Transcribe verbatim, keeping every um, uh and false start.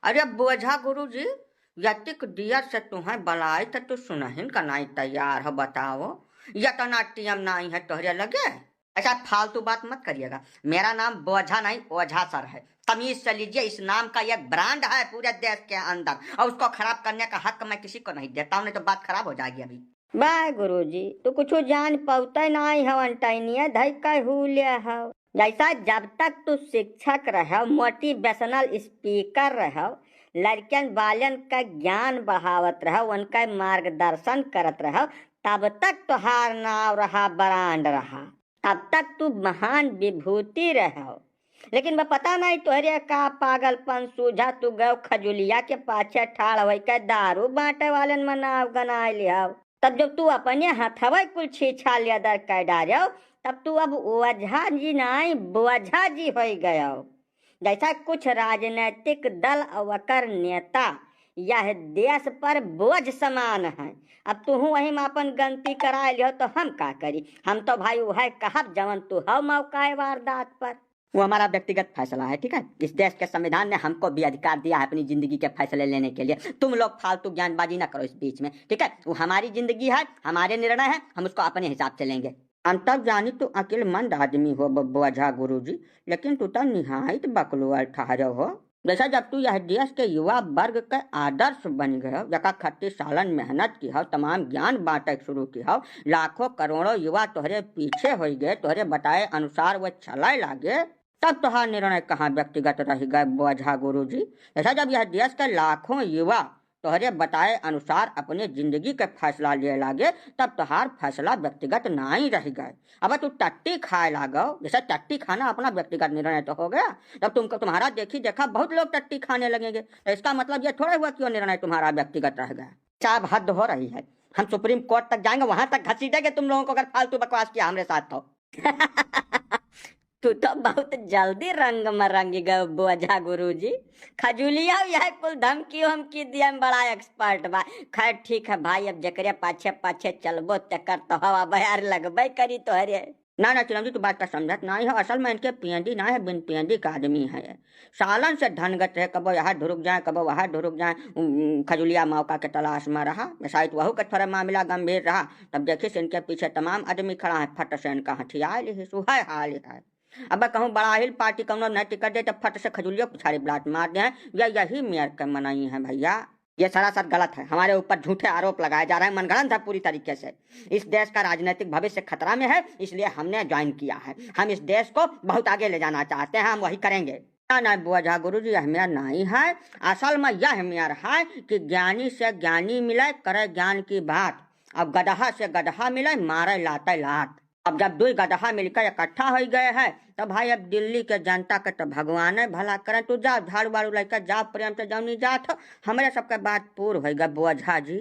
अरे बोझा गुरुजी, यतिक दियर से तुहैं बलाई त तू सुनहिन का नाई तैयार हो, बताओ, यतना टीम नाई है तोहरे लगे? अच्छा, फालतू बात मत करिएगा। मेरा नाम बोझा नहीं, ओझा सर है। तमीज से लीजिए, इस नाम का एक ब्रांड है पूरे देश के अंदर, और उसको खराब करने का हक मैं किसी को नहीं देता हूँ, नहीं तो बात खराब हो जाएगी अभी। वाह गुरुजी, तू कुछ जान पौते नाई हव, अंटैनिया धई के हूले हव। जैसा जब तक तू शिक्षक रहो, मोटिवेशनल स्पीकर रहो, लड़कियन बालन का ज्ञान बढ़ावत रहो, उनका मार्गदर्शन करत रहो, तब तक तोहार नाव रहा, ब्रांड रहा, तब तक तू महान विभूति रहो। लेकिन बा पता नहीं तोहरे का पागलपन सूझा, तू गयो खजुलिया के पाछे ठाड़ होई के दारू बांटे वालन में नाव गनाए लिहाव। तब जब तू अपने हथवे कुल छीछा लेदर कर डार्यो, तब तू अब ओझा जी नाई, बोझा जी होई गयो। जैसा कुछ राजनैतिक दल और ओकर नेता यह देश पर बोझ समान है। अब तुहू वही में अपन गलती कराए लिहो तो हम का करी? हम तो भाई वह कहब जवन तू हव मौका वारदात पर। वो हमारा व्यक्तिगत फैसला है, ठीक है? इस देश के संविधान ने हमको भी अधिकार दिया है अपनी जिंदगी के फैसले लेने के लिए। तुम लोग फालतू ज्ञानबाजी ना करो इस बीच में, ठीक है? वो हमारी जिंदगी है, हमारे निर्णय है, हम उसको अपने हिसाब से लेंगे। हम तब जानी तू अकिलमंद आदमी हो ब-, बोझा गुरुजी, लेकिन तू तो निहायत बकलोल ठहरो हो। जैसा जब तू यह देश के युवा वर्ग के आदर्श बन गयो, जका खत्ती सालन मेहनत की हो, तमाम ज्ञान बांटे के शुरू की हो, लाखों करोड़ों युवा तोहरे पीछे होई गए, तोहरे बताए अनुसार वो चले लागे, तब तोहार निर्णय कहाँ व्यक्तिगत रह गए बोझा गुरुजी? जैसा जब यह देश के लाखों युवा तोहरे बताए अनुसार अपने जिंदगी के फैसला लिए लागे, तब तोहार फैसला व्यक्तिगत नाई रह गए। अब तू टट्टी खाए लागो, जैसे टट्टी खाना अपना व्यक्तिगत निर्णय तो हो गया, तब तुमको, तुम्हारा देखी देखा बहुत लोग टट्टी खाने लगेंगे, तो इसका मतलब ये थोड़ा हुआ कि वो निर्णय तुम्हारा व्यक्तिगत रह गया। साहब, हद हो रही है, हम सुप्रीम कोर्ट तक जाएंगे, वहां तक घसीटेंगे तुम लोगों को अगर फालतू बकवास किया हमरे साथ तो। तू तो बहुत जल्दी रंग में रंग गयो बोझा गुरुजी। खजुलिया यह कुल धमकी हमकी दिया में बड़ा एक्सपर्ट बा। खैर ठीक है भाई, अब जेकरे पाछे पाछे चलबो तेकर तो हवा बयार लगबे करी तोहरे। ना ना चिलम जी, तू बात का समझत नाई हो। असल में इनके पीएनडी ना है, बिन पीएनडी का आदमी है। सालन से धनगत रहे, कबो यहाँ ढुरुक जाए, कबो वहाँ ढुरुक जाए। उम, खजुलिया मौका के तलाश में रहा। शायद वहू के थोड़ा मामला गंभीर रहा, तब देखिस इनके पीछे तमाम आदमी खड़ा है, फट से इनका हथियार लिहिस, उहै हाल है। अब कहूँ बड़ा हिल पार्टी कौनो न टिकट दे, तब फट से खजुलियो पिछाड़ी ब्लाट मार दे हैं। या यही मेयर के मनई है भैया। ये सरासर गलत है, हमारे ऊपर झूठे आरोप लगाए जा रहे हैं, मनगढ़ंत है पूरी तरीके से। इस देश का राजनीतिक भविष्य खतरा में है, इसलिए हमने ज्वाइन किया है। हम इस देश को बहुत आगे ले जाना चाहते हैं, हम वही करेंगे। ना, ना, बोझा गुरुजी, यह मेयर नाई है। असल में यह मेयर है कि ज्ञानी से ज्ञानी मिले, करे ज्ञान की बात। अब गदहा से गदहा मिले, मारे लाते लात। अब जब दुई गदहा मिलकर इकट्ठा हो गए हैं, तो भाई, अब दिल्ली के जनता के तो भगवान भला करें। तू जाओ, झाड़ू वाड़ू लेकर जाओ, प्रेम से जौनी जात हो, हमरे सबके बात पूर होई गए, बोझा जी।